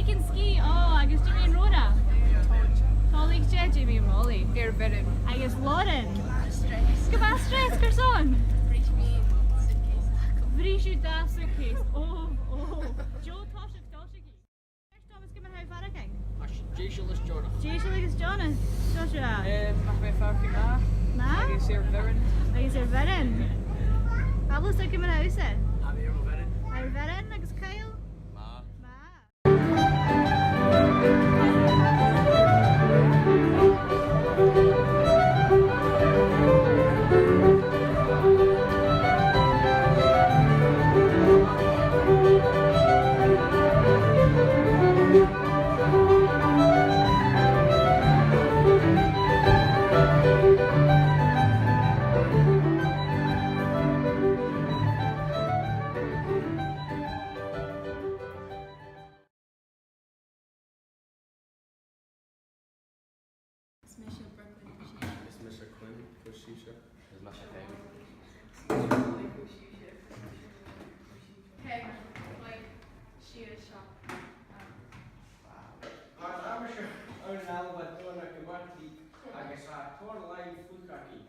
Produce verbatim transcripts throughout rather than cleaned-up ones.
An sgìth, ò, agus dè mu dheidhinn Rona? Toilichte, dè mu dheidhinn Molly? Air bhioran. Agus Lauren? Gu math stressed, carson? Bhris mi suitcase. Bhris thu do suitcase. Ò, ò. Deagh thoiseach, toiseach. Thomas, ciamar a tha thu a' faireachdainn? Tha sibh deiseil is deònach. Deiseil agus deònach. Joshua? Em, tha mi a' faireachdainn math. Math? Agus air bhioran. Agus air bhioran. Alasdair, ciamar a tha thusa? Tha mi air mo bhioran. Air bhioran agus Kyle? Math. Math. Is mise Brooklyn Cushing. Is mise Quinn Cushing. Is mise Kevin. Kevin, like, she is shocked. An aimsir ann an Alba, tha e gu math tric agus tha tòrr làithean fliuch againn.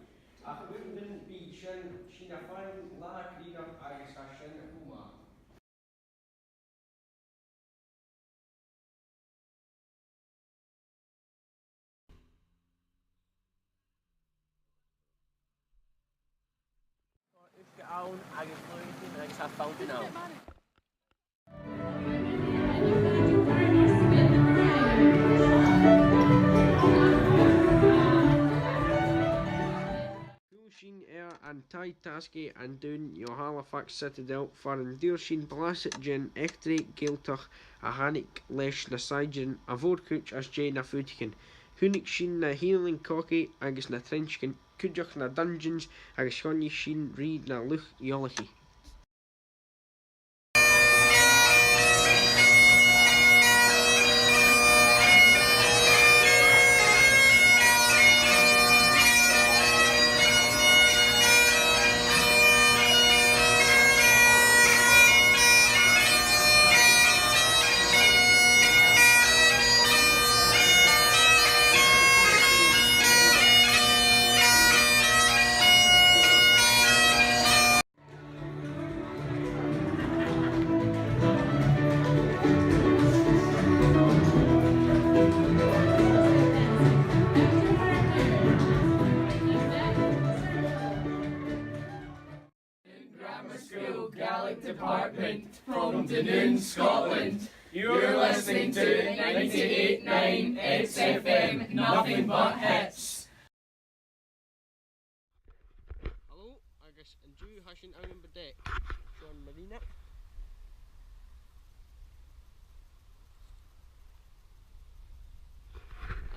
Ach bhon bhon bhith sin, sinn a' faighinn latha grìonach agus tha sin cho math. Uisge ann agus luaidhean agus tha fountain ann. Chuala sinn air an taigh-tasgaidh An Dùn no Halifax Citadel, far an d' fhuair sinn blasad den eachdraidh Ghaelach a thàinig leis na saighdearan, a' mhòr-chuid às dèidh nam faotaichean. Chunnaic sinn na h-eileanan cogaidh agus na trinsgean, cuideachd na dungeons, agus choinnich sinn ri na luchd-eòlaiche. Grammar School Gaelic Department from Dunoon, Scotland. You're listening to ninety-eight nine X F M, nothing but hits. Hello, agus an-diugh tha sinn ann am Bùdapeist. Seo an marina.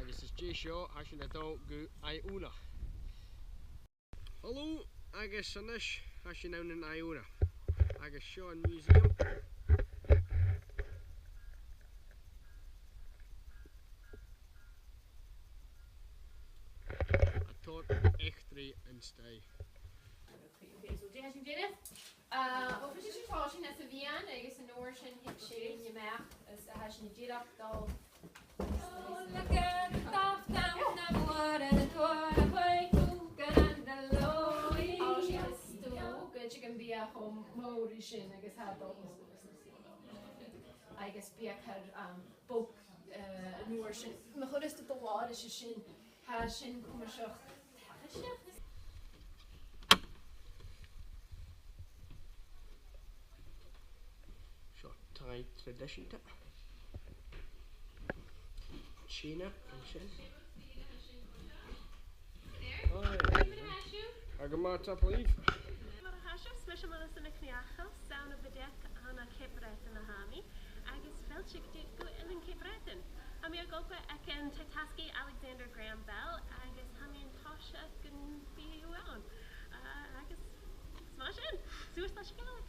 Agus às dèidh seo, tha sinn a' dol gu Iona. Hello, agus a-nis, tha sinn ann an Iona. Agus seo an museum. A' toirt eachdraidh an staidhre. Ok, so dè tha sinn a' dèanamh? Ah, well, bidh sinn a' tòiseachadh anns a' mheadhan, agus an uair sin thèid sinn a-mach, is tha sinn dìreach a' dol. Oh, look at the top down, the water, the water, way to get on the low. Tha sinn a' stad, gu dè gum biodh cho mòr ri sin, agus tha e a' dol. Agus bidh e car, um, bog, eh, an uair sin. Ma chuireas tu do làmh ris an sin, tha sin cuimseach. Seo taigh traidiseanta. Tìona an sin. Hi. Ag a mata, please. Mar a tha sibh, 's mise Melissa NicNeachail, 's ann à Bùdapeist ann an Cape Breton a tha mi, agus fàilte gu Eilean Cape Breton. Tha mi ag obair aig an taigh-tasgaidh Alexander Graham Bell, agus tha mi an toiseach gun bithibh ann. Ah, agus 's math sin, suas leis a' Ghàidhlig.